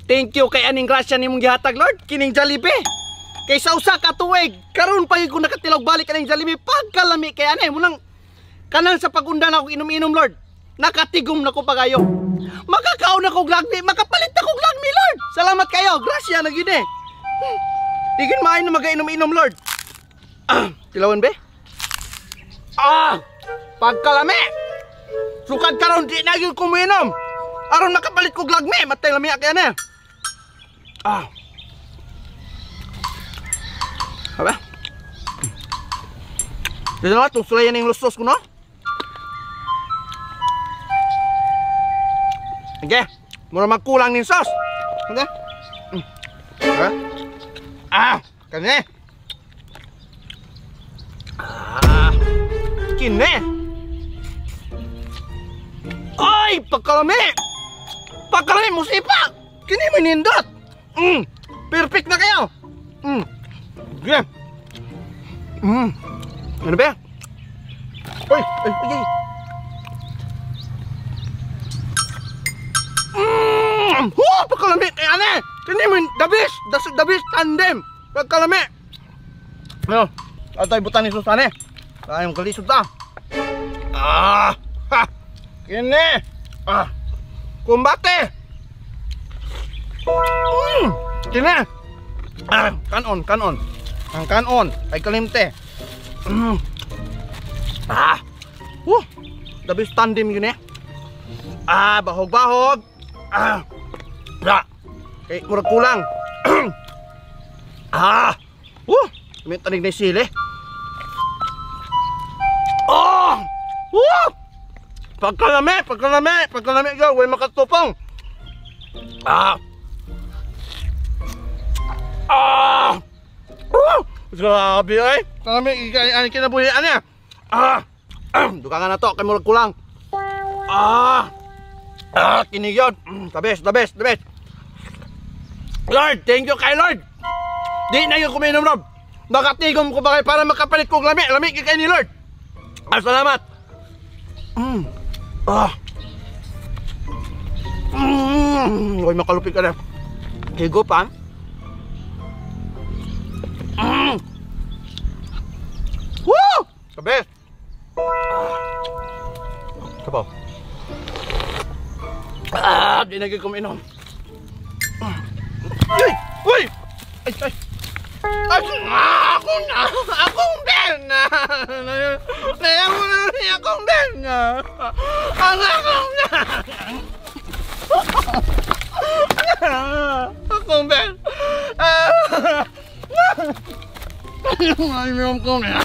Thank you kay aning grasya nimong gihatag, Lord. Kining Jollibee. Kay sa usa ka tuig, karon pa gyud ko nakatilog balik aning Jollibee. Pagkalami kay ani munang kanang sa pagunda na ako inom-inom, Lord. Nakatigom na ko pagayo. Makakaon na kog lagmi, makapalit na kog lagmi, Lord. Salamat kayo. Grasya na gyud eh. Digin maayo na magainom-inom, Lord. Ah, tilawan be? Ah! Pagkalami. Sukad karon di na gyud ko moinom. Aron makapalit kog lagmi, matay lami kay ani. Ah. Aba. Dito na itong sulayan yung lustos ko, no? Okay. Mura magkulang ng sauce. Okay. Ah, kani. Ah. Kini. Ay, pagkalami. Pagkalami musipa. Kini mo nindot. Perfect na kayo. Okay. Ano ba? Uy, ay, ay, ay. Oh, pagkalami kay ane. Kini mo the best, the best tandem. Pagkalami. Ano? Atay butan ni susane. Ay, ang kalisod ta. Ah! Ha! Kini. Ah. Kumbate. Kini. Ah, kanon, kanon. Ang kanon ay kalimte. Ah. The best tandem yun eh. Ah, bahog-bahog. Ah. Ra. Kay murag kulang. Ah. May tanig na sili. Oh! Pagkalami, pagkalami, pagkalami yo, way makatupong. Ah. Ah! Grabe ay. Kalami ay kinabuhi ani. Ah. Dukangan na to kay murag kulang. Ah. Ah, kini yun. The best, the best, the best. Lord, thank you kay Lord. Di na yung kuminom, Rob. Nakatigom ko ba kayo para makapalit kong lami. Lami kay ni Lord. Ah, salamat. Ah. Uy, makalupig ka na. Higop, ah. Woo! The best. Sabaw. Ah, di na gyud kuminom. Uy! Uy! Ay, ay! Ay, akong na! Akong ben! Akong ben! Ang akong na! Akong ben! Ay, ko na!